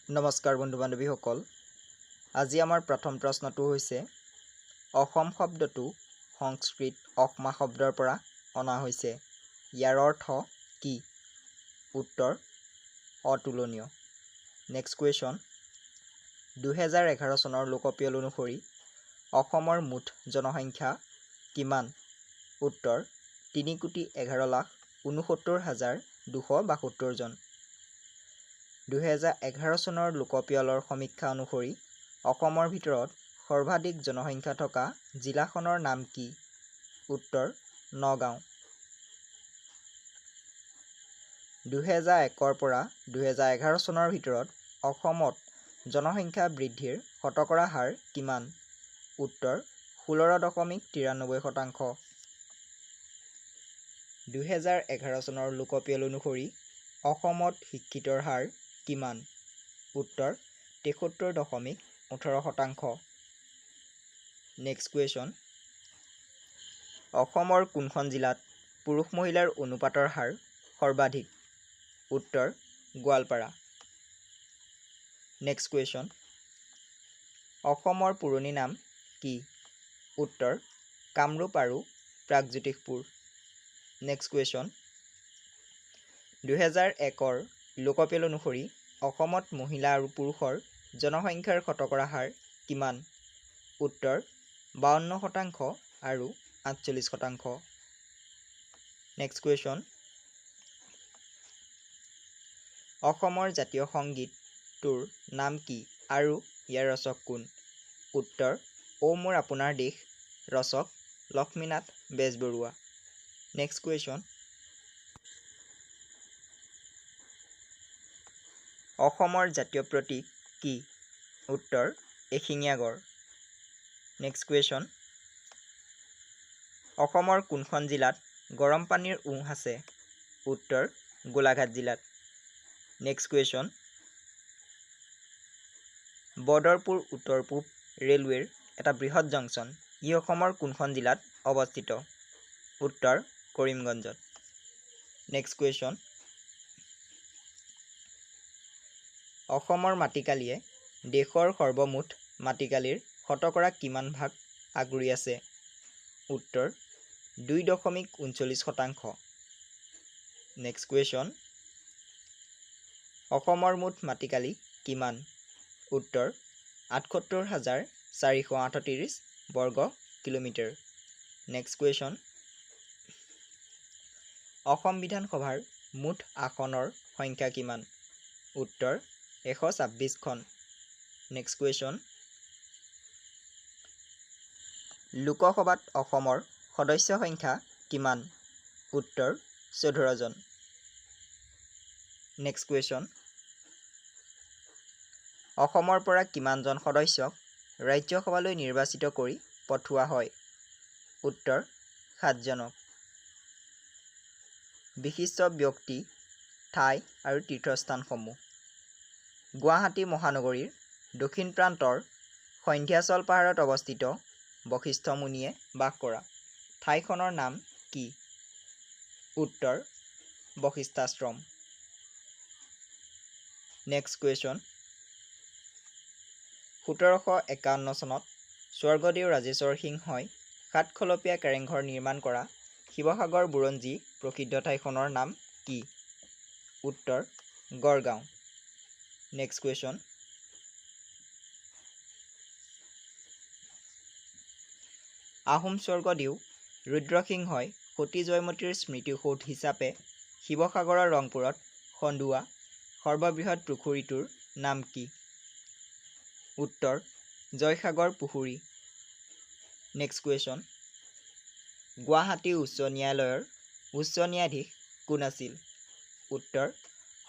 নমস্কাৰ বন্ধু বান্ধৱীসকল, আজি আমাৰ প্ৰথম প্ৰশ্নটো হৈছে অসম শব্দটো সংস্কৃত অসমা শব্দৰ পৰা অনা হৈছে, ইয়াৰ অৰ্থ কি? উত্তৰ অতুলনীয়। নেক্সট কুৱেশ্যন, 2011 চনৰ লোকপিয়ল অনুসৰি অসমৰ মুঠ জনসংখ্যা কিমান? উত্তৰ 3,11,69,272 জন। 2011 চনৰ লোকপিয়লৰ সমীক্ষা অনুসৰি অসমৰ ভিতৰত সৰ্বাধিক জনসংখ্যা থকা জিলাখনৰ নাম কি? উত্তৰ নগাঁও। 2001ৰ পৰা 2011 চনৰ ভিতৰত অসমত জনসংখ্যা বৃদ্ধিৰ শতকৰা হাৰ কিমান? উত্তৰ 16.93%। 2011 চনৰ লোকপিয়ল অনুসৰি অসমত শিক্ষিতৰ হাৰ কিমান? উত্তৰ 73.18%। নেক্সট কুৱেশ্যন, অসমৰ কোনখন জিলাত পুৰুষ মহিলাৰ অনুপাতৰ হাৰ সৰ্বাধিক? উত্তৰ গোৱালপাৰা। নেক্সট কুৱেশ্যন, অসমৰ পুৰণি নাম কি? উত্তৰ কামৰূপ আৰু প্ৰাগজ্যোতিষপুৰ। নেক্সট কুৱেশ্যন, 2001ৰ লোকপিয়ল অনুসৰি অসমত মহিলা আৰু পুৰুষৰ জনসংখ্যাৰ শতকৰা হাৰ কিমান? উত্তৰ 52% আৰু 48%। নেক্সট কুৱেশ্যন, অসমৰ জাতীয় সংগীতটোৰ নাম কি আৰু ইয়াৰ ৰচক কোন? উত্তৰ অ' মোৰ আপোনাৰ দেশ, ৰচক লক্ষ্মীনাথ বেজবৰুৱা। নেক্সট কুৱেশ্যন, অসমৰ জাতীয় প্ৰতীক কি? উত্তৰ এশিঙীয়া গঁড়। নেক্সট কুৱেশ্যন, অসমৰ কোনখন জিলাত গৰম পানীৰ উঁহ আছে? উত্তৰ গোলাঘাট জিলাত। নেক্সট কুৱেশ্যন, বদৰপুৰ উত্তৰ পূব ৰেলৱেৰ এটা বৃহৎ জংচন, ই অসমৰ কোনখন জিলাত অৱস্থিত? উত্তৰ কৰিমগঞ্জত। নেক্সট কুৱেশ্যন, অসমৰ মাটিকালিয়ে দেশৰ সৰ্বমুঠ মাটিকালিৰ শতকৰা কিমান ভাগ আগুৰি আছে? উত্তৰ 2.39%। নেক্সট কুৱেশ্যন, অসমৰ মুঠ মাটিকালি কিমান? উত্তৰ 78,438 বৰ্গ কিলোমিটাৰ। নেক্সট কুৱেশ্যন, অসম বিধানসভাৰ মুঠ আসনৰ সংখ্যা কিমান? উত্তৰ 126খন। নেক্সট কুৱেশ্যন, লোকসভাত অসমৰ সদস্য সংখ্যা কিমান? উত্তৰ 14 জন। নেক্সট কুৱেশ্যন, অসমৰ পৰা কিমানজন সদস্যক ৰাজ্যসভালৈ নিৰ্বাচিত কৰি পঠোৱা হয়? উত্তৰ 7জনক। বিশিষ্ট ব্যক্তি, ঠাই আৰু তীৰ্থস্থানসমূহ। গুৱাহাটী মহানগৰীৰ দক্ষিণ প্ৰান্তৰ সন্ধ্যাচল পাহাৰত অৱস্থিত বশিষ্ঠ মুনিয়ে বাস কৰা ঠাইখনৰ নাম কি? উত্তৰ বশিষ্ঠাশ্ৰম। নেক্সট কুৱেশ্যন, 1751 চনত স্বৰ্গদেউ ৰাজেশ্বৰ সিংহই সাতখলপীয়া কাৰেংঘৰ নিৰ্মাণ কৰা শিৱসাগৰ বুৰঞ্জী প্ৰসিদ্ধ ঠাইখনৰ নাম কি? উত্তৰ গড়গাঁও। নেক্সট কুৱেশ্যন, আহোম স্বৰ্গদেউ ৰুদ্ৰসিংহই সতী জয়মতীৰ স্মৃতিসৌধ হিচাপে শিৱসাগৰৰ ৰংপুৰত খন্দোৱা সৰ্ববৃহৎ পুখুৰীটোৰ নাম কি? উত্তৰ জয়সাগৰ পুখুৰী। নেক্সট কুৱেশ্যন, গুৱাহাটী উচ্চ ন্যায়ালয়ৰ উচ্চ ন্যায়াধীশ কোন আছিল? উত্তৰ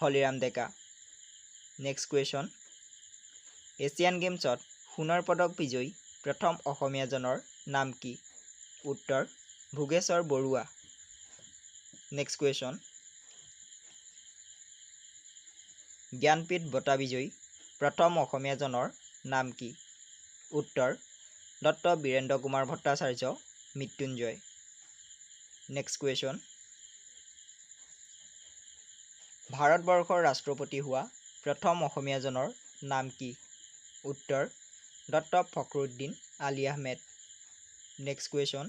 হলিৰাম ডেকা। নেক্সট কুৱেশ্যন, এছিয়ান গেমছত সোণৰ পদক বিজয়ী প্ৰথম অসমীয়াজনৰ নাম কি? উত্তৰ ভোগেশ্বৰ বৰুৱা। নেক্সট কুৱেশ্যন, জ্ঞানপীঠ বঁটা বিজয়ী প্ৰথম অসমীয়াজনৰ নাম কি? উত্তৰ দত্ত বীৰেন্দ্ৰ কুমাৰ ভট্টাচাৰ্য মৃত্যুঞ্জয়। নেক্সট কুৱেশ্যন, ভাৰতবৰ্ষৰ ৰাষ্ট্ৰপতি হোৱা প্ৰথম অসমীয়াজনৰ নাম কি? উত্তৰ doctor Fakhruddin Ali Ahmed. Next question,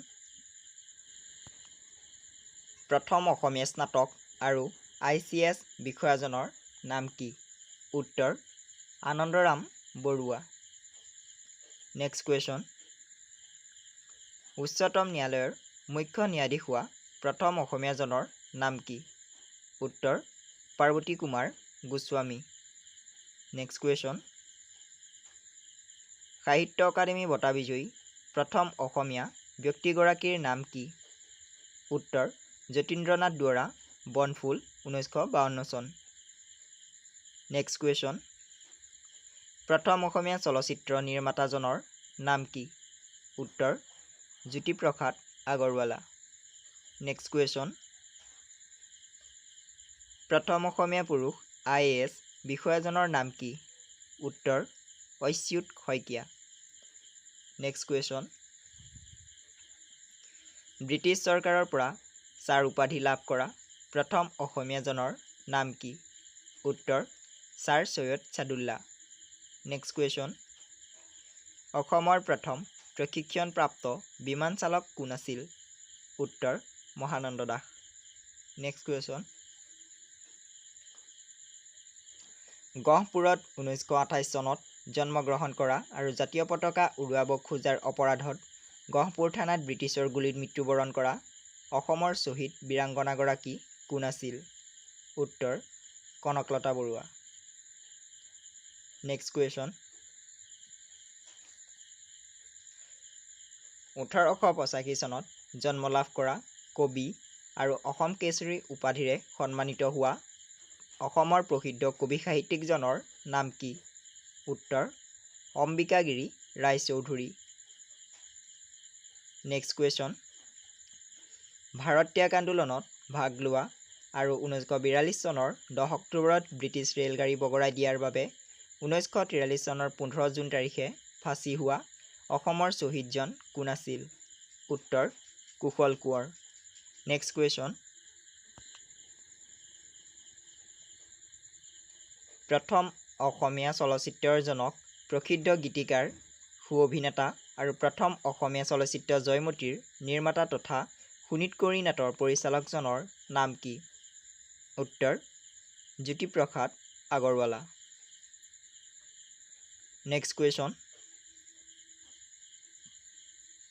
প্ৰথম অসমীয়া স্নাতক আৰু ICS বিষয়াজনৰ নাম কি? উত্তৰ আনন্দৰাম বৰুৱা। নেক্সট কুৱেশ্যন, উচ্চতম ন্যায়ালয়ৰ মুখ্য ন্যায়াধীশ হোৱা প্ৰথম অসমীয়াজনৰ নাম কি? উত্তৰ পাৰ্বতী কুমাৰ গোস্বামী। নেক্সট কুৱেশ্যন, সাহিত্য অকাডেমী বঁটা বিজয়ী প্ৰথম অসমীয়া ব্যক্তিগৰাকীৰ নাম কি? উত্তৰ যতীন্দ্ৰনাথ দুৱৰা, বনফুল, 1952 চন। নেক্সট কুৱেশ্যন, প্ৰথম অসমীয়া চলচ্চিত্ৰ নিৰ্মাতাজনৰ নাম কি? উত্তৰ জ্যোতিপ্ৰসাদ আগৰৱালা। নেক্সট কুৱেশ্যন, প্ৰথম অসমীয়া পুৰুষ IAS বিষয়াজনৰ নাম কি? উত্তৰ Achyut Saikia. Next question, British চৰকাৰৰ পৰা ছাৰ উপাধি লাভ কৰা প্ৰথম অসমীয়াজনৰ নাম কি? উত্তৰ sir Syed Saadulla. Next question, অসমৰ প্ৰথম প্ৰশিক্ষণপ্ৰাপ্ত বিমান চালক কোন আছিল? উত্তৰ মহানন্দ দাস। নেক্সট কুৱেশ্যন, গহপুৰত 1928 চনত জন্মগ্ৰহণ কৰা আৰু জাতীয় পতাকা উৰুৱাব খোজাৰ অপৰাধত গহপুৰ থানাত ব্ৰিটিছৰ গুলীত মৃত্যুবৰণ কৰা অসমৰ শ্বহীদ বীৰাংগনাগৰাকী কোন আছিল? উত্তৰ কনকলতা বৰুৱা। নেক্সট কুৱেশ্যন, 1885 চনত জন্ম লাভ কৰা কবি আৰু অসম কেশৰী উপাধিৰে সন্মানিত হোৱা অসমৰ প্ৰসিদ্ধ কবি সাহিত্যিকজনৰ নাম কি? উত্তৰ অম্বিকাগিৰী ৰায়চৌধুৰী। নেক্সট কুৱেশ্যন, ভাৰত ত্যাগ আন্দোলনত ভাগ লোৱা আৰু 1942 চনৰ 10 অক্টোবৰত ব্ৰিটিছ ৰেলগাড়ী বগৰাই দিয়াৰ বাবে 1943 চনৰ 15 জুন তাৰিখে ফাঁচি হোৱা অসমৰ শ্বহীদজন কোন আছিল? উত্তৰ কুশল কোঁৱৰ। নেক্সট কুৱেশ্যন, প্ৰথম অসমীয়া চলচ্চিত্ৰৰ জনক প্ৰসিদ্ধ গীতিকাৰ, সু অভিনেতা আৰু প্ৰথম অসমীয়া চলচ্চিত্ৰ জয়মতীৰ নিৰ্মাতা তথা শোণিতকুঁৱৰী নাটৰ পৰিচালকজনৰ নাম কি? উত্তৰ জ্যোতিপ্ৰসাদ আগৰৱালা। নেক্সট কুৱেশ্যন,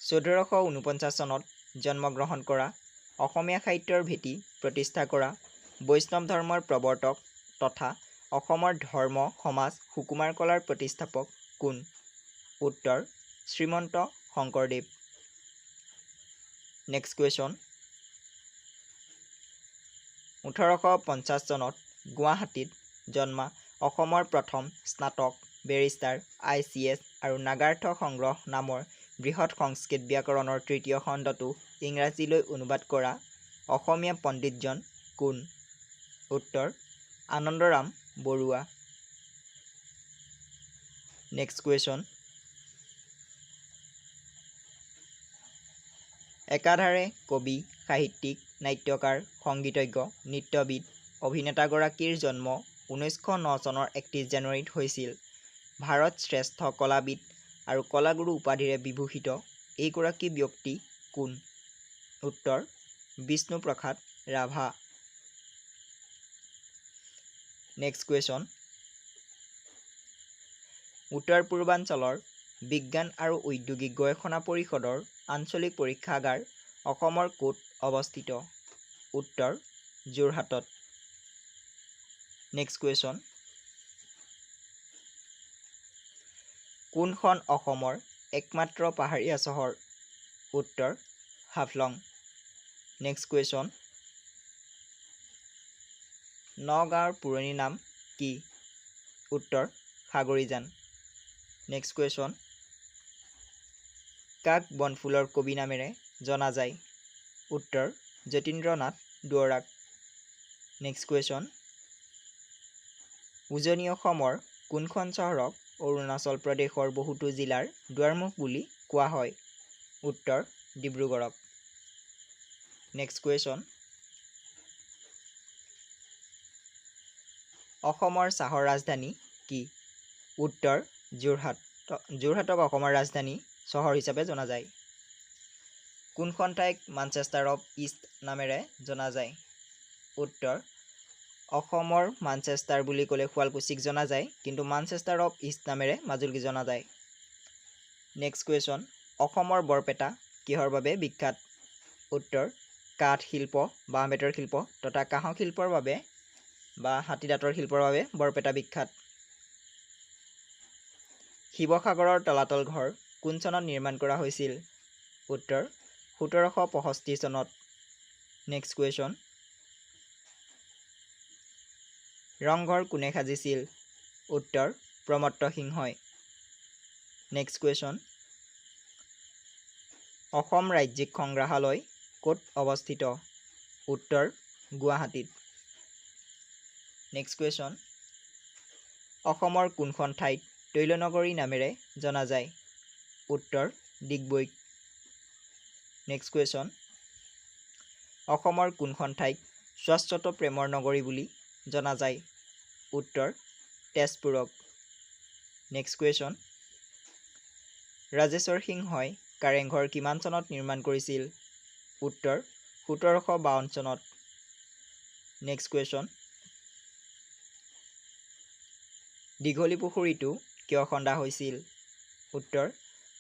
1449 চনত জন্মগ্ৰহণ কৰা অসমীয়া সাহিত্যৰ ভেটি প্ৰতিষ্ঠা কৰা বৈষ্ণৱ ধৰ্মৰ প্ৰৱৰ্তক তথা অসমৰ ধৰ্ম সমাজ সুকুমাৰ কলাৰ প্ৰতিষ্ঠাপক কোন? উত্তৰ শ্ৰীমন্ত শংকৰদেৱ। নেক্সট কুৱেশ্যন, 1850 চনত গুৱাহাটীত জন্মা অসমৰ প্ৰথম স্নাতক, বেৰিষ্টাৰ, ICS আৰু নাগাৰ্থ সংগ্ৰহ নামৰ বৃহৎ সংস্কৃত ব্যাকৰণৰ তৃতীয় খণ্ডটো ইংৰাজীলৈ অনুবাদ কৰা অসমীয়া পণ্ডিতজন কোন? উত্তৰ আনন্দৰাম বৰুৱা। নেক্সট কুৱেশ্যন, একাধাৰে কবি, সাহিত্যিক, নাট্যকাৰ, সংগীতজ্ঞ, নৃত্যবিদ, অভিনেতাগৰাকীৰ জন্ম 1909 চনৰ 31 জানুৱাৰীত হৈছিল। ভাৰত শ্ৰেষ্ঠ কলাবিদ আৰু কলাগুৰু উপাধিৰে বিভূষিত এইগৰাকী ব্যক্তি কোন? উত্তৰ বিষ্ণুপ্ৰসাদ ৰাভা। নেক্সট কুৱেশ্যন, উত্তৰ পূৰ্বাঞ্চলৰ বিজ্ঞান আৰু ঔদ্যোগিক গৱেষণা পৰিষদৰ আঞ্চলিক পৰীক্ষাগাৰ অসমৰ ক'ত অৱস্থিত? উত্তৰ যোৰহাটত। নেক্সট কুৱেশ্যন, কোনখন অসমৰ একমাত্ৰ পাহাৰীয়া চহৰ? উত্তৰ হাফলং। নেক্সট কুৱেশ্যন, নগাঁৱৰ পুৰণি নাম কি? উত্তৰ সাগৰীজান। নেক্সট কুৱেশ্যন, কাক বনফুলৰ কবি নামেৰে জনা যায়? উত্তৰ যতীন্দ্ৰনাথ দুৱৰাক। নেক্সট কুৱেশ্যন, উজনি অসমৰ কোনখন চহৰক অৰুণাচল প্ৰদেশৰ বহুতো জিলাৰ দুৱাৰমুখ বুলি কোৱা হয়? উত্তৰ ডিব্ৰুগড়ক। নেক্সট কুৱেশ্যন, অসমৰ চাহৰ ৰাজধানী কি? উত্তৰ যোৰহাট। যোৰহাটক অসমৰ ৰাজধানী চহৰ হিচাপে জনা যায়। কোনখন ঠাইক মানচেষ্টাৰ অফ ইষ্ট নামেৰে জনা যায়? উত্তৰ অসমৰ মানচেষ্টাৰ বুলি ক'লে শুৱালকুছিক জনা যায়, কিন্তু মানচেষ্টাৰ অফ ইষ্ট নামেৰে মাজুলীক জনা যায়। নেক্সট কুৱেশ্যন, অসমৰ বৰপেটা কিহৰ বাবে বিখ্যাত? উত্তৰ কাঠ শিল্প, বাঁহ বেতৰ শিল্প তথা কাঁহৰ শিল্পৰ বাবে বা হাতী দাঁতৰ শিল্পৰ বাবে বৰপেটা বিখ্যাত। শিৱসাগৰৰ তলাতল ঘৰ কোন চনত নিৰ্মাণ কৰা হৈছিল? উত্তৰ 1765 চনত। নেক্সট কুৱেশ্যন, ৰংঘৰ কোনে সাজিছিল? উত্তৰ প্ৰমত্ত সিংহই। নেক্সট কুৱেশ্যন, অসম ৰাজ্যিক সংগ্ৰহালয় ক'ত অৱস্থিত? উত্তৰ গুৱাহাটীত। নেক্সট কুৱেশ্যন, অসমৰ কোনখন ঠাইত তৈলনগৰী নামেৰে জনা যায়? উত্তৰ ডিগবৈক। নেক্সট কুৱেশ্যন, অসমৰ কোনখন ঠাইক শাশ্বত প্ৰেমৰ নগৰী বুলি জনা যায়? উত্তৰ তেজপুৰক। নেক্সট কুৱেশ্যন, ৰাজেশ্বৰ সিংহই কাৰেংঘৰ কিমান চনত নিৰ্মাণ কৰিছিল? উত্তৰ 1752 চনত। নেক্সট কুৱেশ্যন, দীঘলী পুখুৰীটো কিয় খন্দা হৈছিল? উত্তৰ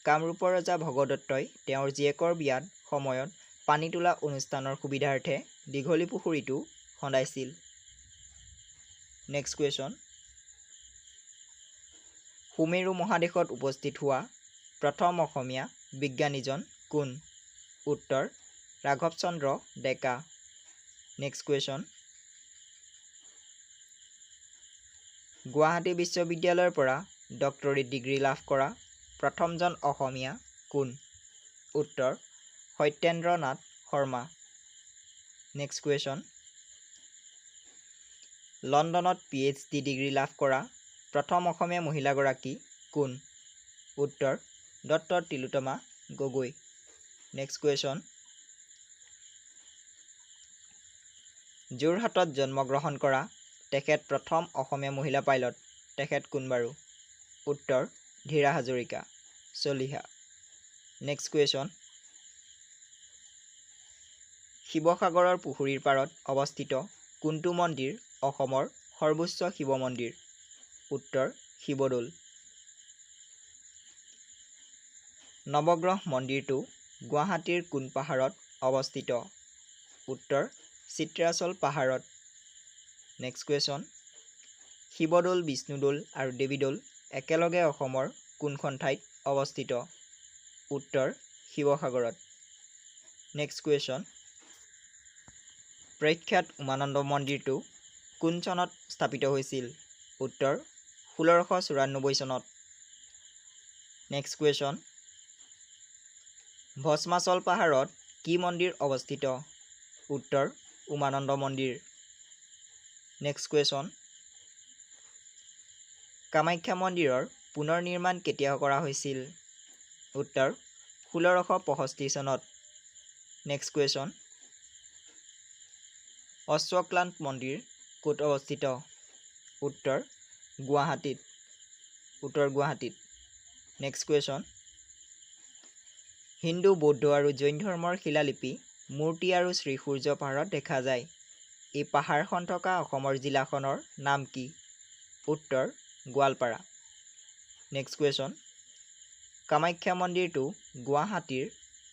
কামৰূপৰ ৰজা ভগদত্তই তেওঁৰ জীয়েকৰ বিয়াত সময়ত পানী তোলা অনুষ্ঠানৰ সুবিধাৰ্থে দীঘলী পুখুৰীটো খন্দাইছিল। নেক্সট কুৱেশ্যন, সুমেৰু মহাদেশত উপস্থিত হোৱা প্ৰথম অসমীয়া বিজ্ঞানীজন কোন? উত্তৰ ৰাঘৱ চন্দ্ৰ ডেকা। নেক্সট কুৱেশ্যন, গুৱাহাটী বিশ্ববিদ্যালয়ৰ পৰা ডক্টৰেট ডিগ্ৰী লাভ কৰা প্ৰথমজন অসমীয়া কোন? উত্তৰ সত্যেন্দ্ৰ নাথ শৰ্মা। নেক্সট কুৱেশ্যন, লণ্ডনত PhD degree লাভ কৰা প্ৰথম অসমীয়া মহিলাগৰাকী কোন? উত্তৰ doctor Tilottama Gogoi. Next question, যোৰহাটত জন্মগ্ৰহণ কৰা তেখেত প্ৰথম অসমীয়া মহিলা পাইলট, তেখেত কোন বাৰু? উত্তৰ ধীৰা হাজৰিকা চলিহা। নেক্সট কুৱেশ্যন, শিৱসাগৰৰ পুখুৰীৰ পাৰত অৱস্থিত কোনটো মন্দিৰ অসমৰ সৰ্বোচ্চ শিৱ মন্দিৰ? উত্তৰ শিৱদৌল। নৱগ্ৰহ মন্দিৰটো গুৱাহাটীৰ কোন পাহাৰত অৱস্থিত? উত্তৰ চিত্ৰাচল পাহাৰত। নেক্সট কুৱেশ্যন, শিৱদৌল, বিষ্ণুদৌল আৰু দেৱীদৌল একেলগে অসমৰ কোনখন ঠাইত অৱস্থিত? উত্তৰ শিৱসাগৰত। নেক্সট কুৱেশ্যন, প্ৰখ্যাত উমানন্দ মন্দিৰটো কোন চনত স্থাপিত হৈছিল? উত্তৰ 1694 চনত। নেক্সট কুৱেশ্যন, ভস্মাচল পাহাৰত কি মন্দিৰ অৱস্থিত? উত্তৰ উমানন্দ মন্দিৰ। নেক্সট কুৱেশ্যন, কামাখ্যা মন্দিৰৰ পুনৰ নিৰ্মাণ কেতিয়া কৰা হৈছিল? উত্তৰ 1665 চনত। নেক্সট কুৱেশ্যন, অশ্বক্লান্ত মন্দিৰ ক'ত অৱস্থিত? উত্তৰ গুৱাহাটীত। উত্তৰ গুৱাহাটীত। নেক্সট কুৱেশ্যন, হিন্দু, বৌদ্ধ আৰু জৈন ধৰ্মৰ শিলালিপি, মূৰ্তি আৰু শ্ৰীসূৰ্য পাহাৰত দেখা যায়। এই পাহাৰখন থকা অসমৰ জিলাখনৰ নাম কি? উত্তৰ গোৱালপাৰা। নেক্সট কুৱেশ্যন, কামাখ্যা মন্দিৰটো গুৱাহাটীৰ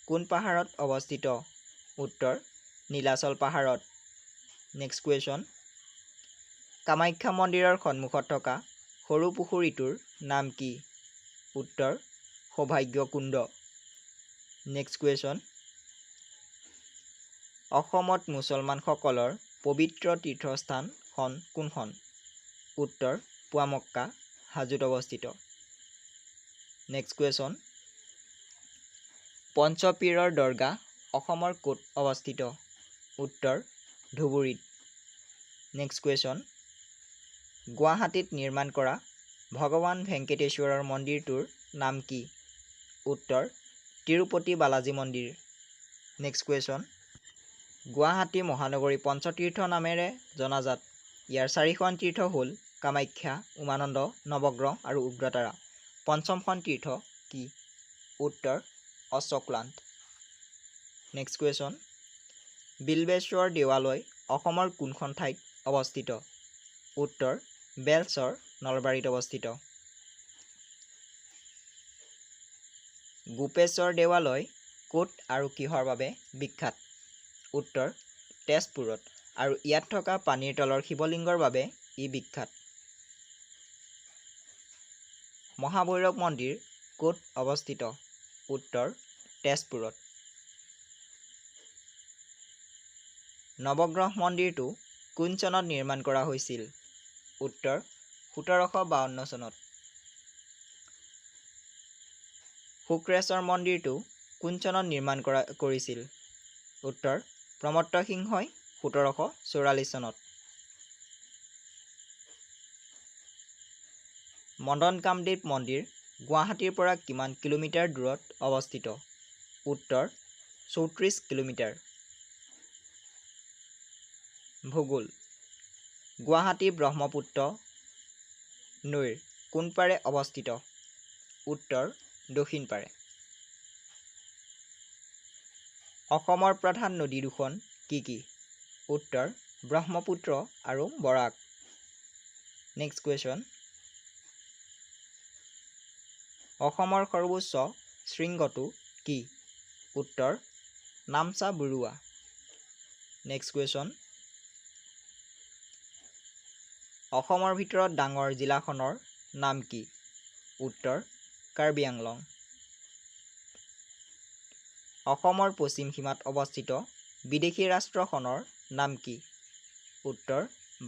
কোন পাহাৰত অৱস্থিত? উত্তৰ নীলাচল পাহাৰত। নেক্সট কুৱেশ্যন, কামাখ্যা মন্দিৰৰ সন্মুখত থকা সৰু পুখুৰীটোৰ নাম কি? উত্তৰ সৌভাগ্যকুণ্ড। নেক্সট কুৱেশ্যন, অসমত মুছলমানসকলৰ পবিত্ৰ তীৰ্থস্থানখন কোনখন? উত্তৰ পোৱামক্কা, হাজোত অৱস্থিত। নেক্সট কুৱেশ্যন, পঞ্চপীৰৰ দৰগাহ অসমৰ ক'ত অৱস্থিত? উত্তৰ ধুবুৰীত। নেক্সট কুৱেশ্যন, গুৱাহাটীত নিৰ্মাণ কৰা ভগৱান ভেংকটেশ্বৰৰ মন্দিৰটোৰ নাম কি? উত্তৰ তিৰুপতি বালাজী মন্দিৰ। নেক্সট কুৱেশ্যন, গুৱাহাটী মহানগৰী পঞ্চতীৰ্থ নামেৰে জনাজাত। ইয়াৰ চাৰিখন তীৰ্থ হ'ল কামাখ্যা, উমানন্দ, নৱগ্ৰহ আৰু উগ্ৰতাৰা। পঞ্চমখন তীৰ্থ কি? উত্তৰ অশ্বক্লান্ত। নেক্সট কুৱেশ্যন, বিল্বেশ্বৰ দেৱালয় অসমৰ কোনখন ঠাইত অৱস্থিত? উত্তৰ বেলচৰ, নলবাৰীত অৱস্থিত। গোপেশ্বৰ দেৱালয় ক'ত আৰু কিহৰ বাবে বিখ্যাত? উত্তৰ তেজপুৰত আৰু ইয়াত থকা পানীৰ তলৰ শিৱলিংগৰ বাবে ই বিখ্যাত। মহাভৈৰৱ মন্দিৰ ক'ত অৱস্থিত? উত্তৰ তেজপুৰত। নৱগ্ৰহ মন্দিৰটো কোন চনত নিৰ্মাণ কৰা হৈছিল? উত্তৰ 1752 চনত। শুক্ৰেশ্বৰ মন্দিৰটো কোন চনত নিৰ্মাণ কৰিছিল? উত্তৰ প্ৰমত্ত সিংহই 1744 চনত। মদন কামদেৱ মন্দিৰ গুৱাহাটীৰ পৰা কিমান কিলোমিটাৰ দূৰত অৱস্থিত? উত্তৰ 34 কিলোমিটাৰ। ভূগোল, গুৱাহাটী ব্ৰহ্মপুত্ৰ নৈৰ কোন পাৰে অৱস্থিত? উত্তৰ দক্ষিণ পাৰে। অসমৰ প্ৰধান নদী দুখন কি কি? উত্তৰ ব্ৰহ্মপুত্ৰ আৰু বৰাক। নেক্সট কুৱেশ্যন, অসমৰ সৰ্বোচ্চ শৃংগটো কি? উত্তৰ নামচা বৰুৱা। নেক্সট কুৱেশ্যন, অসমৰ ভিতৰত ডাঙৰ জিলাখনৰ নাম কি? উত্তৰ কাৰ্বি আংলং। অসমৰ পশ্চিম সীমাত অৱস্থিত বিদেশী ৰাষ্ট্ৰখনৰ নাম কি? উত্তৰ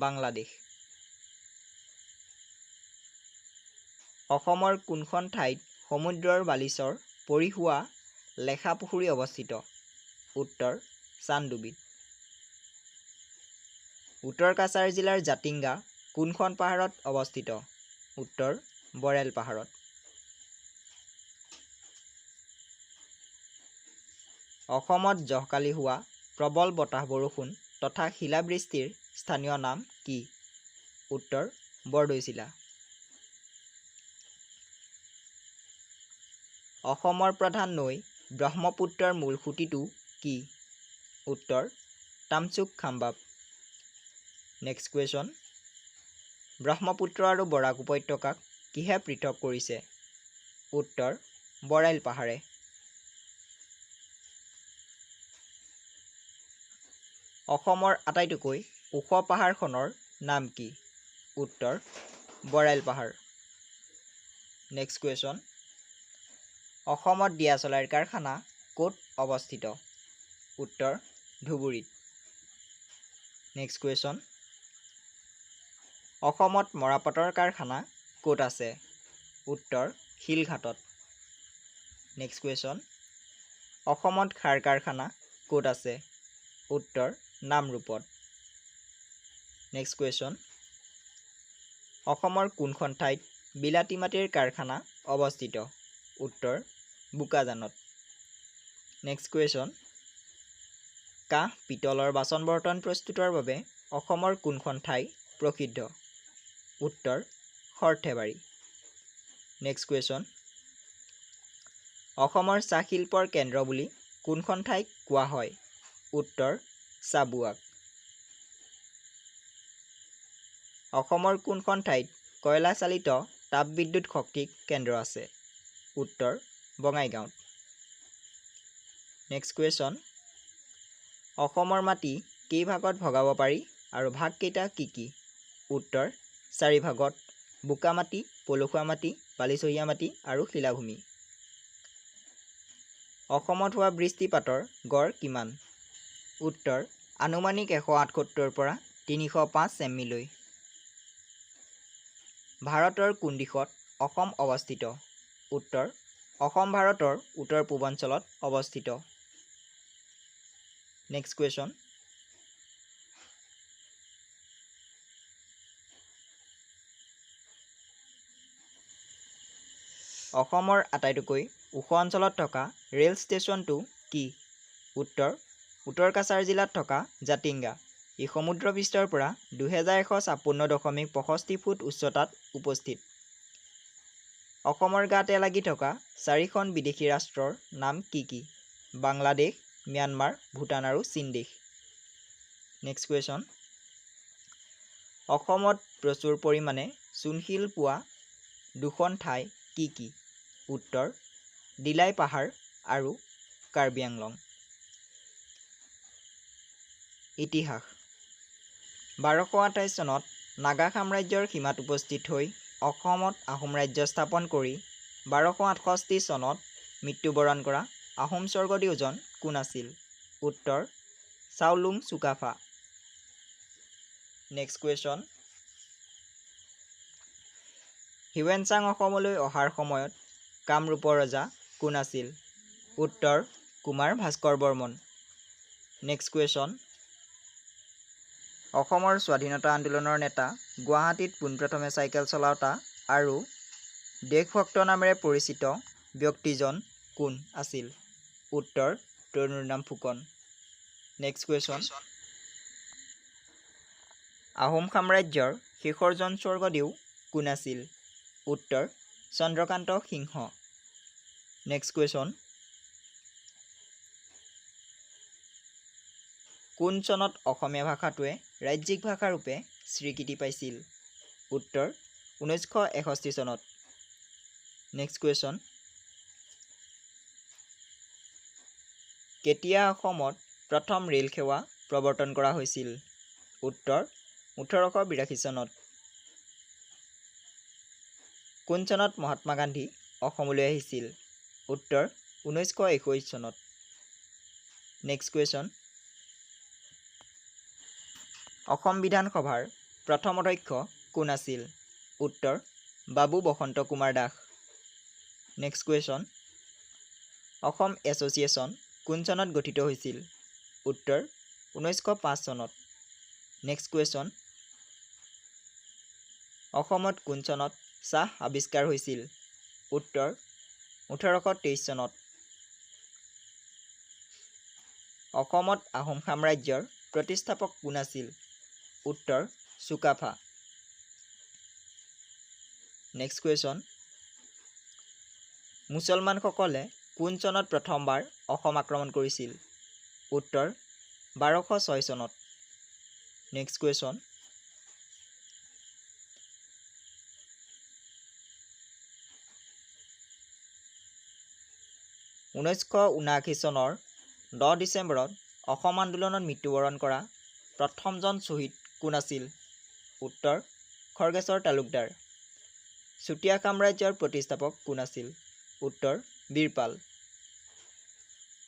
বাংলাদেশ। অসমৰ কোনখন ঠাইত সমুদ্ৰৰ বালিচৰ পৰি হোৱা লেখাপুখুৰী অৱস্থিত? উত্তৰ চান্দডুবিত। উত্তৰ কাছাৰ জিলাৰ জাতিংগা কোনখন পাহাৰত অৱস্থিত? উত্তৰ বৰেল পাহাৰত। অসমত জহকালি হোৱা প্ৰবল বতাহ বৰষুণ তথা শিলাবৃষ্টিৰ স্থানীয় নাম কি? উত্তৰ বৰদৈচিলা। অসমৰ প্ৰধান নৈ ব্ৰহ্মপুত্ৰৰ মূল সুঁতিটো কি? উত্তৰ তামচুক খাম্বাব। নেক্সট কুৱেশ্যন, ব্ৰহ্মপুত্ৰ আৰু বৰাক উপত্যকাক কিহে পৃথক কৰিছে? উত্তৰ বৰাইল পাহাৰে। অসমৰ আটাইতকৈ ওখ পাহাৰখনৰ নাম কি? উত্তৰ বৰাইল পাহাৰ। নেক্সট কুৱেশ্যন, অসমত দিয়াচলাইৰ কাৰখানা ক'ত অৱস্থিত? উত্তৰ ধুবুৰীত। নেক্সট কুৱেশ্যন, অসমত মৰাপাটৰ কাৰখানা ক'ত আছে? উত্তৰ শিলঘাটত। নেক্সট কুৱেশ্যন, অসমত সাৰ কাৰখানা ক'ত আছে? উত্তৰ নামৰূপত। নেক্সট কুৱেশ্যন, অসমৰ কোনখন ঠাইত বিলাতী মাটিৰ কাৰখানা অৱস্থিত? উত্তৰ বোকাজানত। নেক্সট কুৱেশ্যন, কাঁহ পিতলৰ বাচন বৰ্তন প্ৰস্তুতৰ বাবে অসমৰ কোনখন ঠাই প্ৰসিদ্ধ? উত্তৰ সৰ্থেবাৰী। নেক্সট কুৱেশ্যন, অসমৰ চাহ শিল্পৰ কেন্দ্ৰ বুলি কোনখন ঠাইক কোৱা হয়? উত্তৰ চাবুৱাক। অসমৰ কোনখন ঠাইত কয়লা চালিত তাপবিদ্যুৎ শক্তি কেন্দ্ৰ আছে? উত্তৰ বঙাইগাঁৱত। নেক্সট কুৱেশ্যন, অসমৰ মাটি কেই ভাগত ভগাব পাৰি আৰু ভাগকেইটা কি কি? উত্তৰ চাৰি ভাগত, বোকা মাটি, পলসুৱা মাটি, বালিচহীয়া মাটি আৰু শিলাভূমি। অসমত হোৱা বৃষ্টিপাতৰ গড় কিমান? উত্তৰ আনুমানিক 178 পৰা 305 ছেমিলৈ। ভাৰতৰ কোন দিশত অসম অৱস্থিত? উত্তৰ অসম ভাৰতৰ উত্তৰ পূৰ্বাঞ্চলত অৱস্থিত। নেক্সট কুৱেশ্যন, অসমৰ আটাইতকৈ ওখ অঞ্চলত থকা ৰেল ষ্টেচনটো কি? উত্তৰ উত্তৰ কাছাৰ জিলাত থকা জাতিংগা। ই সমুদ্ৰপৃষ্ঠৰ পৰা 2156.65 ফুট উচ্চতাত উপস্থিত। অসমৰ গাতে লাগি থকা চাৰিখন বিদেশী ৰাষ্ট্ৰৰ নাম কি কি? বাংলাদেশ, ম্যানমাৰ, ভূটান আৰু চীন দেশ। নেক্সট কুৱেশ্যন, অসমত প্ৰচুৰ পৰিমাণে চূণশিল পোৱা দুখন ঠাই কি কি? উত্তৰ দিলাই পাহাৰ আৰু কাৰ্বি আংলং। ইতিহাস। 1228 চনত নাগা সাম্ৰাজ্যৰ সীমাত উপস্থিত হৈ অসমত আহোম ৰাজ্য স্থাপন কৰি 1268 চনত মৃত্যুবৰণ কৰা আহোম স্বৰ্গদেউজন কোন আছিল? উত্তৰ চাওলুং চুকাফা। নেক্সট কুৱেশ্যন, হিউৱেনচাং অসমলৈ অহাৰ সময়ত কামৰূপৰ ৰজা কোন আছিল? উত্তৰ কুমাৰ ভাস্কৰ বৰ্মন। নেক্সট কুৱেশ্যন, অসমৰ স্বাধীনতা আন্দোলনৰ নেতা, গুৱাহাটীত পোনপ্ৰথমে চাইকেল চলাওঁতা আৰু দেশভক্ত নামেৰে পৰিচিত ব্যক্তিজন কোন আছিল? উত্তৰ তৰুণৰাম ফুকন। নেক্সট কুৱেশ্যন, আহোম সাম্ৰাজ্যৰ শেষৰজন স্বৰ্গদেউ কোন আছিল? উত্তৰ চন্দ্ৰকান্ত সিংহ। নেক্সট কুৱেশ্যন, কোন চনত অসমীয়া ভাষাটোৱে ৰাজ্যিক ভাষাৰূপে স্বীকৃতি পাইছিল? উত্তৰ 1961 চনত। নেক্সট কুৱেশ্যন, কেতিয়া অসমত প্ৰথম ৰেল সেৱা প্ৰৱৰ্তন কৰা হৈছিল? উত্তৰ 1882 চনত। কোন চনত মহাত্মা গান্ধী অসমলৈ আহিছিল? উত্তৰ 1921 চনত। নেক্সট কুৱেশ্যন, অসম বিধানসভাৰ প্ৰথম অধ্যক্ষ কোন আছিল? উত্তৰ Babu Basanta Kumar Das. Next question, Assam association কোন চনত গঠিত হৈছিল? উত্তৰ 1905 চনত। নেক্সট কুৱেশ্যন, অসমত কোন চনত চাহ আৱিষ্কাৰ হৈছিল? উত্তৰ 1823 চনত। অসমত আহোম সাম্ৰাজ্যৰ প্ৰতিষ্ঠাপক কোন আছিল? উত্তৰ চুকাফা। নেক্সট কুৱেশ্যন, মুছলমানসকলে কোন চনত প্ৰথমবাৰ অসম আক্ৰমণ কৰিছিল? উত্তৰ 1206 চনত। নেক্সট কুৱেশ্যন, 1979 চনৰ 10 ডিচেম্বৰত অসম আন্দোলনত মৃত্যুবৰণ কৰা প্ৰথমজন শ্বহীদ কোন আছিল? উত্তৰ খৰ্গেশ্বৰ তালুকদাৰ। চুতীয়া সাম্ৰাজ্যৰ প্ৰতিষ্ঠাপক কোন আছিল? উত্তৰ বীৰপাল।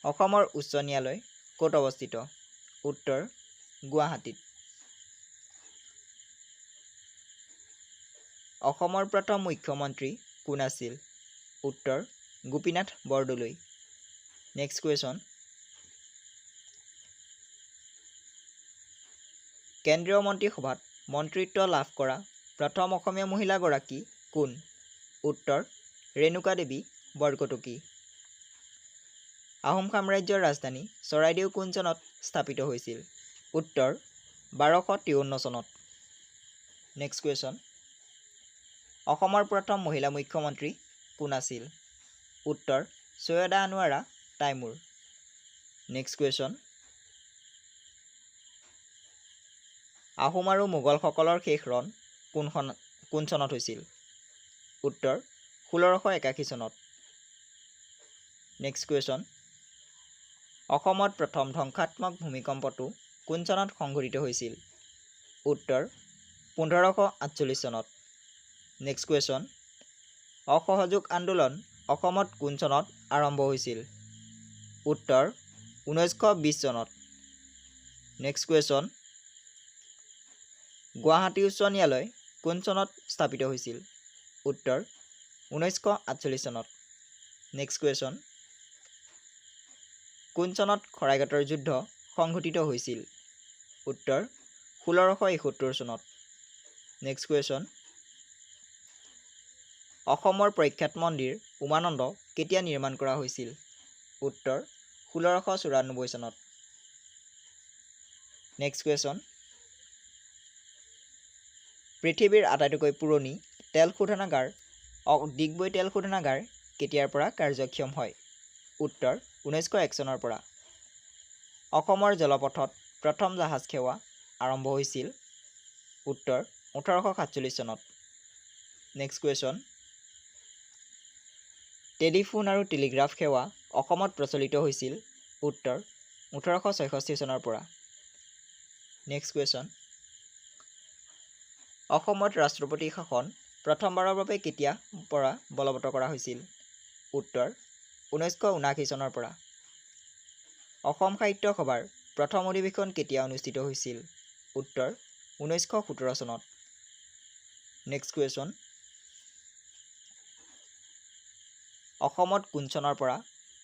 অসমৰ উচ্চ ন্যায়ালয় ক'ত অৱস্থিত? উত্তৰ গুৱাহাটীত। অসমৰ প্ৰথম মুখ্যমন্ত্ৰী কোন আছিল? উত্তৰ গোপীনাথ বৰদলৈ। নেক্সট কুৱেশ্যন, কেন্দ্ৰীয় মন্ত্ৰীসভাত মন্ত্ৰিত্ব লাভ কৰা প্ৰথম অসমীয়া মহিলাগৰাকী কোন? উত্তৰ ৰেণুকা দেৱী বৰকটকী। আহোম সাম্ৰাজ্যৰ ৰাজধানী চৰাইদেউ কোন চনত স্থাপিত হৈছিল? উত্তৰ 1253 চনত। নেক্সট কুৱেশ্যন, অসমৰ প্ৰথম মহিলা মুখ্যমন্ত্ৰী কোন আছিল? উত্তৰ চৈয়দা আনোৱাৰা টাইমুৰ। নেক্সট কুৱেশ্যন, আহোম আৰু মোগলসকলৰ শেষ ৰণ কোন চনত হৈছিল? উত্তৰ 1681 চনত। নেক্সট কুৱেশ্যন, অসমত প্ৰথম ধ্বংসাত্মক ভূমিকম্পটো কোন চনত সংঘটিত হৈছিল? উত্তৰ 1548 চনত। নেক্সট কুৱেশ্যন, অসহযোগ আন্দোলন অসমত কোন চনত আৰম্ভ হৈছিল? উত্তৰ 1920 চনত। নেক্সট কুৱেশ্যন, গুৱাহাটী উচ্চ ন্যায়ালয় কোন চনত স্থাপিত হৈছিল? উত্তৰ 1948 চনত। নেক্সট কুৱেশ্যন, কোন চনত শৰাইঘাটৰ যুদ্ধ সংঘটিত হৈছিল? উত্তৰ 1671 চনত। নেক্সট কুৱেশ্যন, অসমৰ প্ৰখ্যাত মন্দিৰ উমানন্দ কেতিয়া নিৰ্মাণ কৰা হৈছিল? উত্তৰ 1694 চনত। নেক্সট কুৱেশ্যন, পৃথিৱীৰ আটাইতকৈ পুৰণি তেল শোধনাগাৰ ডিগবৈ তেল শোধনাগাৰ কেতিয়াৰ পৰা কাৰ্যক্ষম হয়? উত্তৰ 1901 চনৰ পৰা। অসমৰ জলপথত প্ৰথম জাহাজ সেৱা আৰম্ভ হৈছিল? উত্তৰ 1847 চনত। নেক্সট কুৱেশ্যন, টেলিফোন আৰু টেলিগ্ৰাফ সেৱা অসমত প্ৰচলিত হৈছিল? উত্তৰ 1866 চনৰ পৰা। নেক্সট কুৱেশ্যন, অসমত ৰাষ্ট্ৰপতি শাসন প্ৰথমবাৰৰ বাবে কেতিয়া পৰা বলবৎ কৰা হৈছিল? উত্তৰ 1979 চনৰ পৰা। অসম সাহিত্য সভাৰ প্ৰথম অধিৱেশন কেতিয়া অনুষ্ঠিত হৈছিল? উত্তৰ 1917 চনত। নেক্সট কুৱেশ্যন, অসমত কোন চনৰ পৰা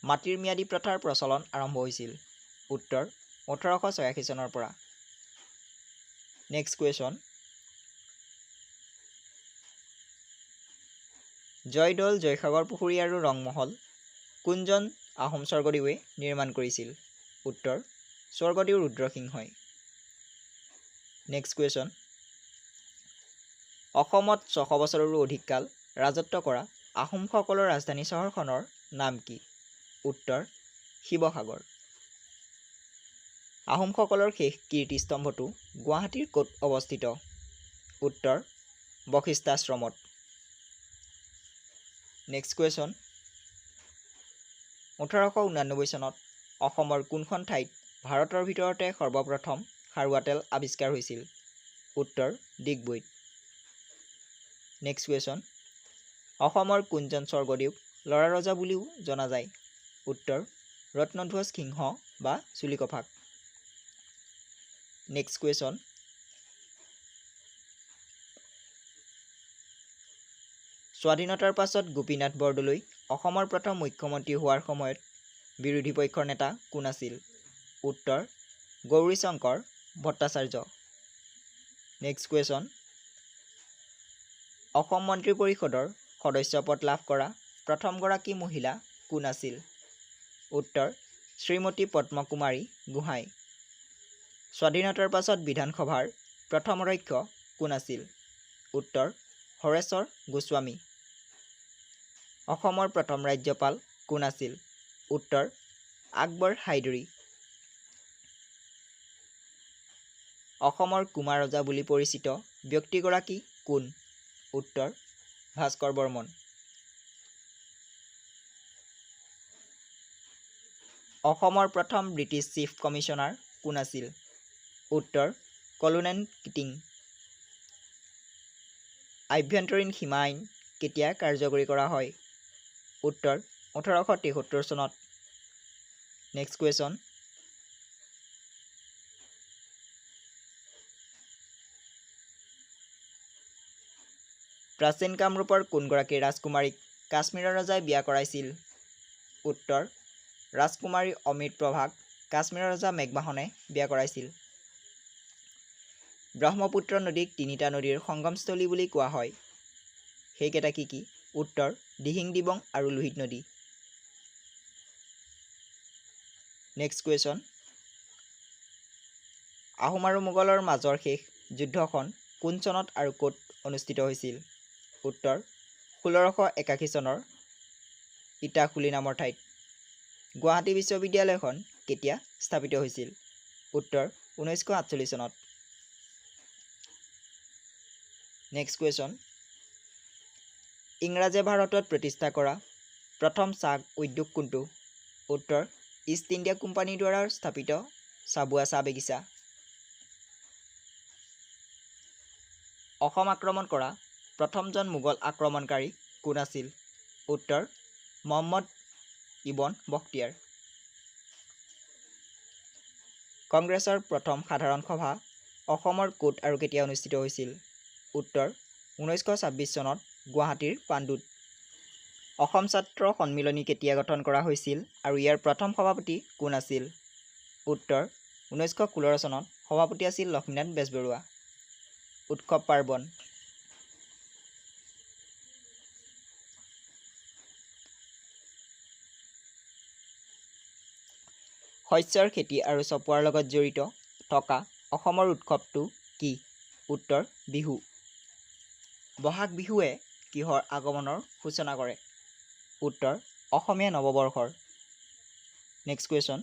মাটিৰ ম্যাদী প্ৰথাৰ প্ৰচলন আৰম্ভ হৈছিল? উত্তৰ 1886 চনৰ পৰা। নেক্সট কুৱেশ্যন, জয়দৌল, জয়সাগৰ পুখুৰী আৰু ৰংমহল কোনজন আহোম স্বৰ্গদেৱে নিৰ্মাণ কৰিছিল? উত্তৰ স্বৰ্গদেউ ৰুদ্ৰসিংহই। নেক্সট কুৱেশ্যন, অসমত 600 বছৰৰো অধিক কাল ৰাজত্ব কৰা আহোমসকলৰ ৰাজধানী চহৰখনৰ নাম কি? উত্তৰ শিৱসাগৰ। আহোমসকলৰ শেষ কীৰ্তিস্তম্ভটো গুৱাহাটীৰ ক'ত অৱস্থিত? উত্তৰ বশিষ্ঠাশ্ৰমত। নেক্সট কুৱেশ্যন, 1889 চনত অসমৰ কোনখন ঠাইত ভাৰতৰ ভিতৰতে সৰ্বপ্ৰথম খাৰুৱা তেল আৱিষ্কাৰ হৈছিল? উত্তৰ ডিগবৈত। নেক্সট কুৱেশ্যন, অসমৰ কোনজন স্বৰ্গদেউক ল'ৰা ৰজা বুলিও জনা যায়? উত্তৰ ৰত্নধ্বজ সিংহ বা চুলিকফাক। নেক্সট কুৱেশ্যন, স্বাধীনতাৰ পাছত গোপীনাথ বৰদলৈ অসমৰ প্ৰথম মুখ্যমন্ত্ৰী হোৱাৰ সময়ত বিৰোধী পক্ষৰ নেতা কোন আছিল? উত্তৰ গৌৰীশংকৰ ভট্টাচাৰ্য। নেক্সট কুৱেশ্যন, অসম মন্ত্ৰী পৰিষদৰ সদস্য পদ লাভ কৰা প্ৰথমগৰাকী মহিলা কোন আছিল? উত্তৰ শ্ৰীমতী পদ্মকুমাৰী গোহাঁই। স্বাধীনতাৰ পাছত বিধানসভাৰ প্ৰথম অধ্যক্ষ কোন আছিল? উত্তৰ হৰেশ্বৰ গোস্বামী। অসমৰ প্ৰথম ৰাজ্যপাল কোন আছিল? উত্তৰ আকবৰ হায়দৰী। অসমৰ কুমাৰ ৰজা বুলি পৰিচিত ব্যক্তিগৰাকী কোন? উত্তৰ ভাস্কৰ বৰ্মন। অসমৰ প্ৰথম ব্ৰিটিছ চিফ কমিছনাৰ কোন আছিল? উত্তৰ কলোনেল কিটিং। আভ্যন্তৰীণ সীমা আইন কেতিয়া কাৰ্যকৰী কৰা হয়? উত্তৰ 1873 চনত। নেক্সট কুৱেশ্যন, প্ৰাচীন কামৰূপৰ কোনগৰাকী ৰাজকুমাৰীক কাশ্মীৰৰ ৰজাই বিয়া কৰাইছিল? উত্তৰ ৰাজকুমাৰী অমৃত প্ৰভাক কাশ্মীৰৰ ৰজা মেঘবাহনে বিয়া কৰাইছিল। ব্ৰহ্মপুত্ৰ নদীক তিনিটা নদীৰ সংগমস্থলী বুলি কোৱা হয়, সেইকেইটা কি কি? উত্তৰ দিহিং, দিবং আৰু লোহিত নদী। নেক্সট কুৱেশ্যন, আহোম আৰু মোগলৰ মাজৰ শেষ যুদ্ধখন কোন চনত আৰু ক'ত অনুষ্ঠিত হৈছিল? উত্তৰ 1681 চনৰ ইটাখুলি নামৰ ঠাইত। গুৱাহাটী বিশ্ববিদ্যালয়খন কেতিয়া স্থাপিত হৈছিল? উত্তৰ 1948 চনত। নেক্সট কুৱেশ্যন, ইংৰাজে ভাৰতত প্ৰতিষ্ঠা কৰা প্ৰথম চাহ উদ্যোগ কোনটো? উত্তৰ ইষ্ট ইণ্ডিয়া কোম্পানীৰ দ্বাৰা স্থাপিত চাবুৱা চাহ বাগিচা। অসম আক্ৰমণ কৰা প্ৰথমজন মোগল আক্ৰমণকাৰী কোন আছিল? উত্তৰ মহম্মদ ইবন বখতিয়াৰ। কংগ্ৰেছৰ প্ৰথম সাধাৰণ সভা অসমৰ ক'ত আৰু কেতিয়া অনুষ্ঠিত হৈছিল? উত্তৰ 1926 চনত গুৱাহাটীৰ পাণ্ডুত। অসম ছাত্ৰ সন্মিলনী কেতিয়া গঠন কৰা হৈছিল আৰু ইয়াৰ প্ৰথম সভাপতি কোন আছিল? উত্তৰ 1916 চনত সভাপতি আছিল লক্ষ্মীনাথ বেজবৰুৱা। উৎসৱ পাৰ্বণ। শস্যৰ খেতি আৰু চপোৱাৰ লগত জড়িত থকা অসমৰ উৎসৱটো কি? উত্তৰ বিহু। বহাগ বিহুৱে কিহৰ আগমনৰ সূচনা কৰে? উত্তৰ, অসমীয়া নৱবৰ্ষৰ। নেক্সট কুৱেশ্যন,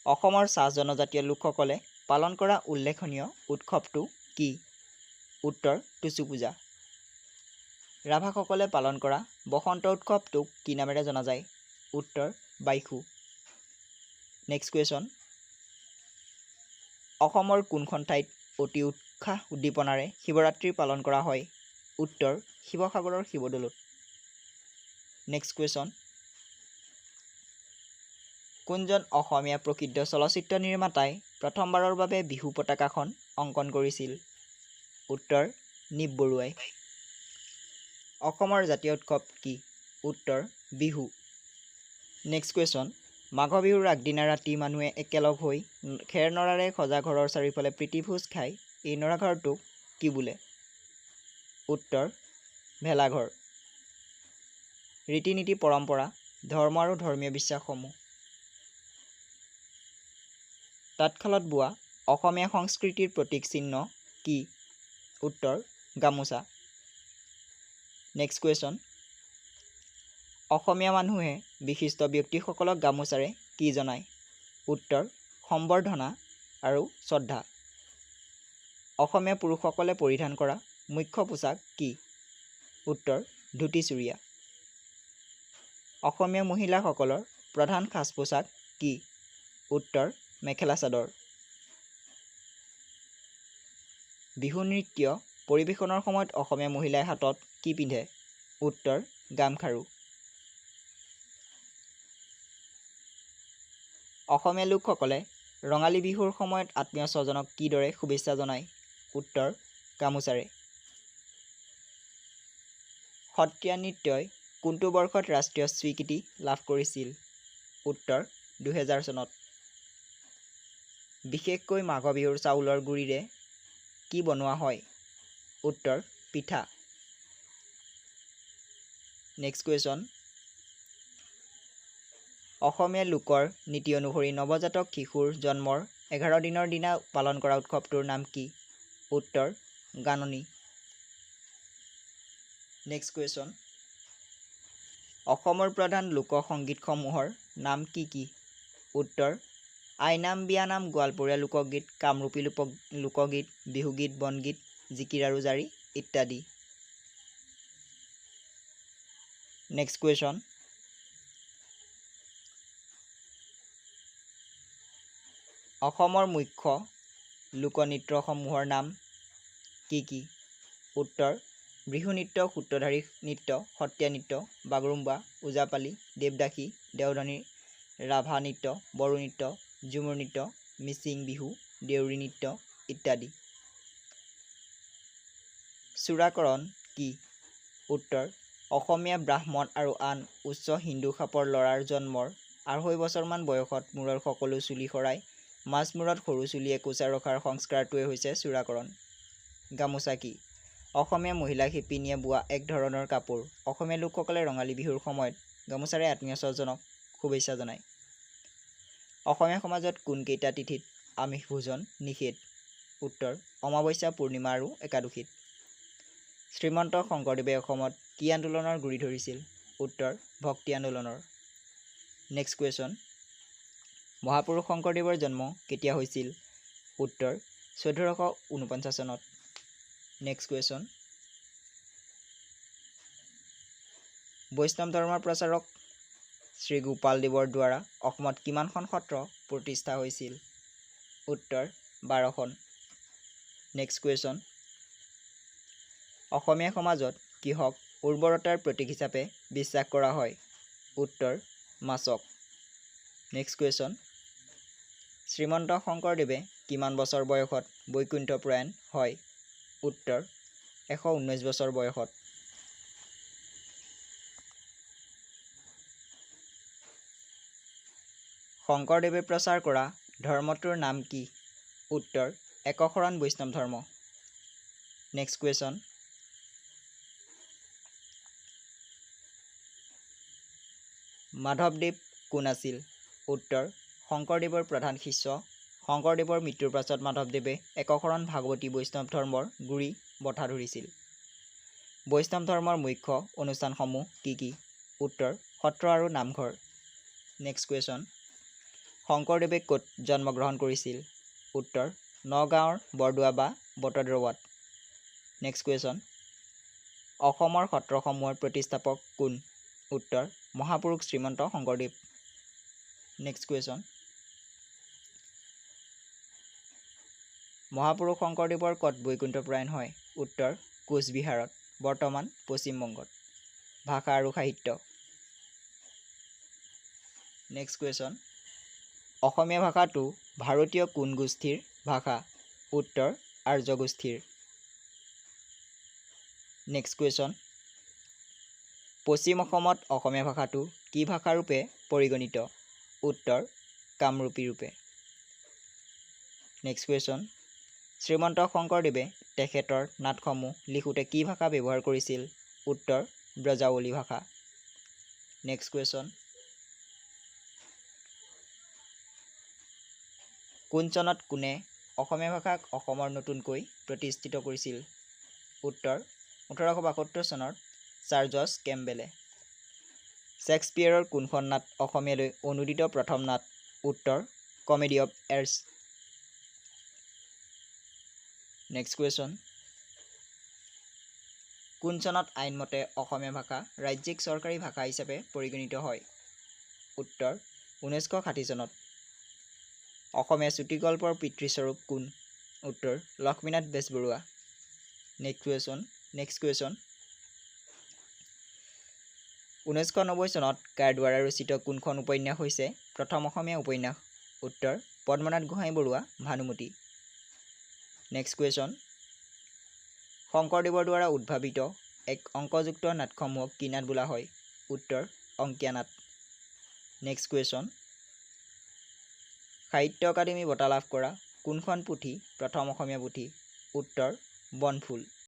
অসমৰ চাহ জনজাতীয় লোকসকলে পালন কৰা উল্লেখনীয় উৎসৱটো কি? উত্তৰ, টুচু পূজা। ৰাভাসকলে পালন কৰা বসন্ত উৎসৱটোক কি নামেৰে জনা যায়? উত্তৰ, বাইখু। নেক্সট কুৱেশ্যন, অসমৰ কোনখন ঠাইত অতি উৎসাহ উদ্দীপনাৰে শিৱৰাত্ৰি পালন কৰা হয়? উত্তৰ, শিৱসাগৰৰ শিৱদৌলত। নেক্সট কুৱেশ্যন, কোনজন অসমীয়া প্ৰসিদ্ধ চলচ্চিত্ৰ নিৰ্মাতাই প্ৰথমবাৰৰ বাবে বিহু পতাকাখন অংকন কৰিছিল? উত্তৰ, নিপ বৰুৱাই। অসমৰ জাতীয় উৎসৱ কি? উত্তৰ, বিহু। নেক্সট কুৱেশ্যন, মাঘ বিহুৰ আগদিনা ৰাতি মানুহে একেলগ হৈ খেৰ নৰাৰে সজা ঘৰৰ চাৰিওফালে প্ৰীতিভোজ খায়, এই নৰাঘৰটোক কি বোলে? উত্তৰ, ভেলাঘৰ। ৰীতি নীতি, পৰম্পৰা, ধৰ্ম আৰু ধৰ্মীয় বিশ্বাসসমূহ। তাঁতশালত বোৱা অসমীয়া সংস্কৃতিৰ প্ৰতীক চিহ্ন কি? উত্তৰ, গামোচা। নেক্সট কুৱেশ্যন, অসমীয়া মানুহে বিশিষ্ট ব্যক্তিসকলক গামোচাৰে কি জনায়? উত্তৰ, সম্বৰ্ধনা আৰু শ্ৰদ্ধা। অসমীয়া পুৰুষসকলে পৰিধান কৰা মুখ্য পোছাক কি? উত্তৰ, ধুতি চুৰিয়া। অসমীয়া মহিলাসকলৰ প্ৰধান সাজ পোছাক কি? উত্তৰ, মেখেলা চাদৰ। বিহু নৃত্য পৰিৱেশনৰ সময়ত অসমীয়া মহিলাই হাতত কি পিন্ধে? উত্তৰ, গামখাৰু। অসমীয়া লোকসকলে ৰঙালী বিহুৰ সময়ত আত্মীয় স্বজনক কিদৰে শুভেচ্ছা জনায়? উত্তৰ, গামোচাৰে। সত্ৰীয়া নৃত্যই কোনটো বৰ্ষত ৰাষ্ট্ৰীয় স্বীকৃতি লাভ কৰিছিল? উত্তৰ, 2000 চনত। বিশেষকৈ মাঘ বিহুৰ চাউলৰ গুড়িৰে কি বনোৱা হয়? উত্তৰ, পিঠা। নেক্সট কুৱেশ্যন, অসমীয়া লোকৰ নীতি অনুসৰি নৱজাতক শিশুৰ জন্মৰ 11 দিনৰ দিনা পালন কৰা উৎসৱটোৰ নাম কি? উত্তৰ, গাননি। নেক্সট কুৱেশ্যন, অসমৰ প্ৰধান লোক সংগীতসমূহৰ নাম কি কি? উত্তৰ, আইনাম, বিয়ানাম, গোৱালপৰীয়া লোকগীত, কামৰূপী লোকগীত, বিহুগীত, বনগীত, জিকিৰ আৰু জাৰি ইত্যাদি। নেক্সট কুৱেশ্যন, অসমৰ মুখ্য লোকনৃত্যসমূহৰ নাম কি কি? উত্তৰ, বিহু নৃত্য, সূত্ৰধাৰী নৃত্য, সত্ৰীয়া নৃত্য, বাগৰুম্বা, ওজাপালি, দেৱদাসী, দেওধনী, ৰাভা নৃত্য, বড়ো নৃত্য, ঝুমুৰ নৃত্য, মিচিং বিহু, দেউৰী নৃত্য ইত্যাদি। চূড়াকৰণ কি? উত্তৰ, অসমীয়া ব্ৰাহ্মণ আৰু আন উচ্চ হিন্দু খাপৰ ল'ৰাৰ জন্মৰ 2.5 বছৰমান বয়সত মূৰৰ সকলো চুলি সৰাই মাজমূৰত সৰু চুলি একোচা ৰখাৰ সংস্কাৰটোৱে হৈছে চূড়াকৰণ। গামোচা কি? অসমীয়া মহিলা শিপিনীয়ে বোৱা এক ধৰণৰ কাপোৰ। অসমীয়া লোকসকলে ৰঙালী বিহুৰ সময়ত গামোচাৰে আত্মীয় স্বজনক শুভেচ্ছা জনায়। অসমীয়া সমাজত কোনকেইটা তিথিত আমিষ ভোজন নিষেধ? উত্তৰ, অমাৱস্যা, পূৰ্ণিমা আৰু একাদশীত। শ্ৰীমন্ত শংকৰদেৱে অসমত কি আন্দোলনৰ গুৰি ধৰিছিল? উত্তৰ, ভক্তি আন্দোলনৰ। নেক্সট কুৱেশ্যন, মহাপুৰুষ শংকৰদেৱৰ জন্ম কেতিয়া হৈছিল? উত্তৰ, 1449 চনত। নেক্সট কুৱেশ্যন, বৈষ্ণৱ ধৰ্মৰ প্ৰচাৰক শ্ৰীগোপালদেৱৰ দ্বাৰা অসমত কিমানখন সত্ৰ প্ৰতিষ্ঠা হৈছিল? উত্তৰ, 12খন। নেক্সট কুৱেশ্যন, অসমীয়া সমাজত কিহক উৰ্বৰতাৰ প্ৰতীক হিচাপে বিশ্বাস কৰা হয়? উত্তৰ, মাছক। নেক্সট কুৱেশ্যন, শ্ৰীমন্ত শংকৰদেৱে কিমান বছৰ বয়সত বৈকুণ্ঠ প্ৰয়াণ হয়? উত্তৰ, 119 বছৰ বয়সত। শংকৰদেৱে প্ৰচাৰ কৰা ধৰ্মটোৰ নাম কি? উত্তৰ, একশৰণ বৈষ্ণৱ ধৰ্ম। নেক্সট কুৱেশ্যন, মাধৱদেৱ কোন আছিল? উত্তৰ, শংকৰদেৱৰ প্ৰধান শিষ্য। শংকৰদেৱৰ মৃত্যুৰ পাছত মাধৱদেৱে একশৰণ ভাগৱতী বৈষ্ণৱ ধৰ্মৰ গুৰি বঠা ধৰিছিল। বৈষ্ণৱ ধৰ্মৰ মুখ্য অনুষ্ঠানসমূহ কি কি? উত্তৰ, সত্ৰ আৰু নামঘৰ। নেক্সট কুৱেশ্যন, শংকৰদেৱে ক'ত জন্মগ্ৰহণ কৰিছিল? উত্তৰ, নগাঁৱৰ বৰদোৱা বা বটদ্ৰৱাত। নেক্সট কুৱেশ্যন, অসমৰ সত্ৰসমূহৰ প্ৰতিষ্ঠাপক কোন? উত্তৰ, মহাপুৰুষ শ্ৰীমন্ত শংকৰদেৱ। নেক্সট কুৱেশ্যন, মহাপুৰুষ শংকৰদেৱৰ ক'ত বৈকুণ্ঠপৰায়ণ হয়? উত্তৰ, কোচবিহাৰত, বৰ্তমান পশ্চিমবংগত। ভাষা আৰু সাহিত্য। নেক্সট কুৱেশ্যন, অসমীয়া ভাষাটো ভাৰতীয় কোন গোষ্ঠীৰ ভাষা? উত্তৰ, আৰ্যগোষ্ঠীৰ। নেক্সট কুৱেশ্যন, পশ্চিম অসমত অসমীয়া ভাষাটো কি ভাষাৰূপে পৰিগণিত? উত্তৰ, কামৰূপী ৰূপে। নেক্সট কুৱেশ্যন, শ্ৰীমন্ত শংকৰদেৱে তেখেতৰ নাটসমূহ লিখোঁতে কি ভাষা ব্যৱহাৰ কৰিছিল? উত্তৰ, ব্ৰজাৱলী ভাষা। নেক্সট কুৱেশ্যন, কোন চনত কোনে অসমীয়া ভাষাক অসমৰ নতুনকৈ প্ৰতিষ্ঠিত কৰিছিল? উত্তৰ, 1872 চনত ছাৰ জৰ্জ কেম্বেলে। শ্বেক্সপীয়েৰৰ কোনখন নাট অসমীয়ালৈ অনূদিত প্ৰথম নাট? উত্তৰ, comedy of errors. Next question, কোন চনত আইনমতে অসমীয়া ভাষা ৰাজ্যিক চৰকাৰী ভাষা হিচাপে পৰিগণিত হয়? উত্তৰ, 1960 চনত। অসমীয়া চুটিগল্পৰ পিতৃস্বৰূপ কোন? উত্তৰ, Lakshminath Bezbaroa. Next question, 1990 চনত কাৰ দ্বাৰা ৰচিত কোনখন উপন্যাস হৈছে প্ৰথম অসমীয়া উপন্যাস? উত্তৰ, পদ্মনাথ গোহাঁই বৰুৱা, ভানুমতী। নেক্সট কুৱেশ্যন, শংকৰদেৱৰ দ্বাৰা উদ্ভাৱিত এক অংকযুক্ত নাটসমূহক কি নাট বোলা হয়? উত্তৰ, অংকীয়া নাট। নেক্সট কুৱেশ্যন, সাহিত্য অকাডেমি বঁটা লাভ কৰা কোনখন পুথি প্ৰথম অসমীয়া পুথি? উত্তৰ, বনফুল।